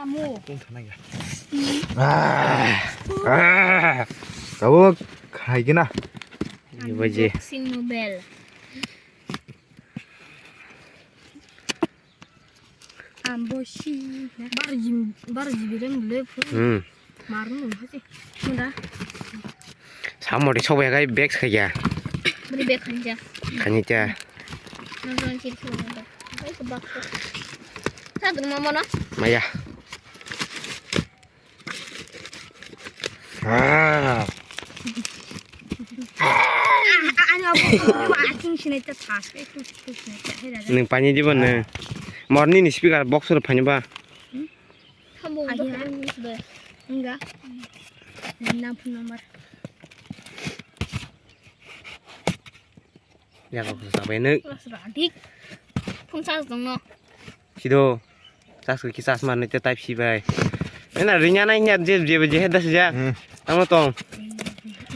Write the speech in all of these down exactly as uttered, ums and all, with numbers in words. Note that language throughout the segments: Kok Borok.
Amu. Ah, ah, tabuk khai gina. Ibaji. Unboxing mobile. Ambo si. Bar jim, bar jibi rem le phun. Hmm. Marno haji. Munda. Samodi sobai gai bag khaiya. Beri bag khanja. Khani cha. Nang nang chiri khulu nang. Bai ke bak. Sa dun mama na. Maya. Ah. Ani abu ating sini ta thas ke tu tu sini ta hera. Nang pani di ba na. Morning ni speaker box ro pani ba. Thambo. Enggak. Enam puluh nomor. Yago sabai nuk. Kelas radik. Phone charge dong no. Sido. Charge ki charge mar nite type si bai. Ena rinya nai nya je je je hedas ja. Hmm. Tamo tong.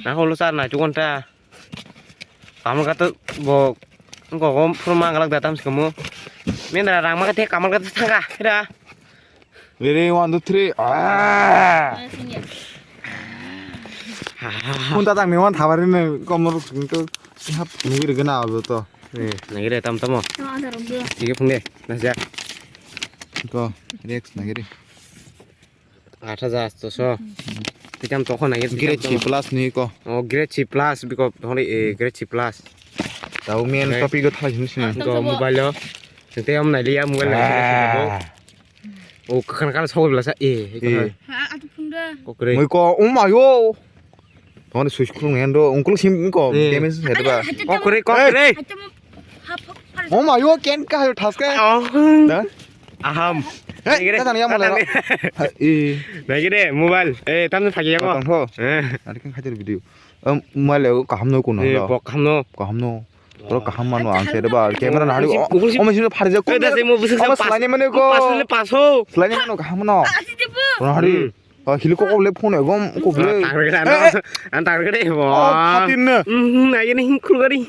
Na holo sar na chukonta. Kamu kata bo. Engko gom phuru mangalak datam sikamu. Mendra rang ma kate kamal kate thangka. Hira. Ready, one, two, three. Ah. Phone ta tang ni wan thabar ni komor to sihap nugir gana abo to. Eh, nagire tam tamo. Tige phone de. Nasja. Ko, Rex nagire. Aat hajar aatso. Tikam tokho nagire. Grade C plus ni ko. Oh, grade C plus biko hori, eh, grade C plus. Tau main topic go thai sini. Ko mobile lo. Tengte am nai liya mobile nai. O kakan kan sogol belasa e. E. Ha, atu phunda. Kokre. Moi ko, oh my yo. Tongani switch khulung hendo, ungkul sim ko, damage head ba. Kokre, kokre. Oh my yo, ken ka hayo thaske. Oh. Da? Aham. Hey, tata ni amala. E. Nai gede mobile. Eh, tamne phagi yago. Tong tho. Eh. Ari kan khajar video. Mobile kaham no kuno. Eh, bok kaham no. Kaham no. Boro kaham mano ang se ba camera na hari. O machine phari jak. Ko da se mo busuk sa. Slai mane ko. Pas le paso. Slai mano kaham no. Boro hari. Hili ko le phone egom ko ble. Tang re ano. An tang re bo. Khatin ne. Mhm, na yene hin khul gari.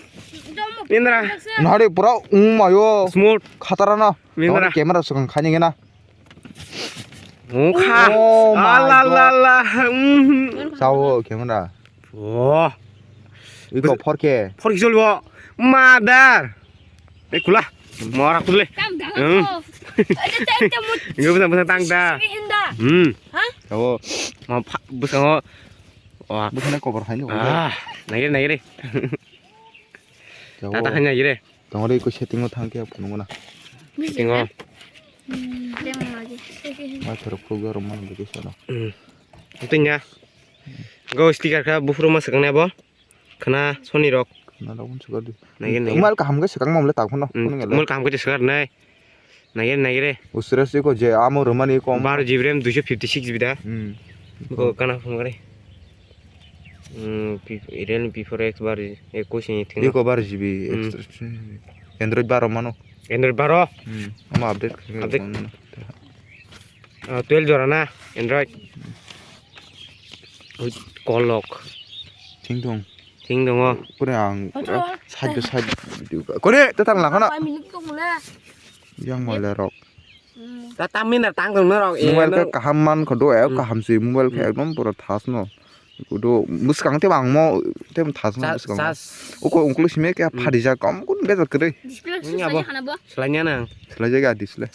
Indra. Na hari pura um ayo. Smooth. Khatara na. Indra. Camera sukang khani gena. Mukha. Oh my God. Ala la la. Mhm. Sao camera. Oh. Iko four K. Four K cholibo. Mother. Eh, kula. Mora kule. Tam da. Hmm. Ko. Ete te te mut. Ingo busa busa tang da. Hinda. Hmm. Ha? Sao. Ma busa ngo. Wah. Busa na cover khaini. Ah, nagire nagire. Sao. Tata khaini nagire. Tongori ko setting o thang ke phunukna. Setting o. Hmm, lemon lagi. Ma thoro khulga rom man bagi sana. Hmm. Tengya. Go sticker kha buphuru ma swkang nai bo. Khna Sony rok. Khna rok swkang di. Nai, nai. Mobile kaham khe swkang mamle tak phano. Hmm. Mobile kaham khe swkang nai. Nai, nai re. Usra se ko je amo romani ko. Baro G B ram duiso fifty six G B da. Hmm. Ko kana phone kare. Hmm, P-, Realme P four X bar ekush ni thing. Eko bar G B extra. Android baro mano. Android baro. Hmm. Ama update. Update. Ah, twelve jora na Android. Ui, kolok. Thing dong. Thing dongo. Kore ang side by side video ka. Kore te tang lakha na. Yang mole rok. Ta tamina tang tong na rok. Mobile ka kaham man kho do, eh, kaham si mobile ka ekdom pura thas no. Kudo muskang te bang mo te thas no muskang. Uko ungkulu sime ke phari ja kom kun bejak kre. Display. Slanya nang. Slanya ga display.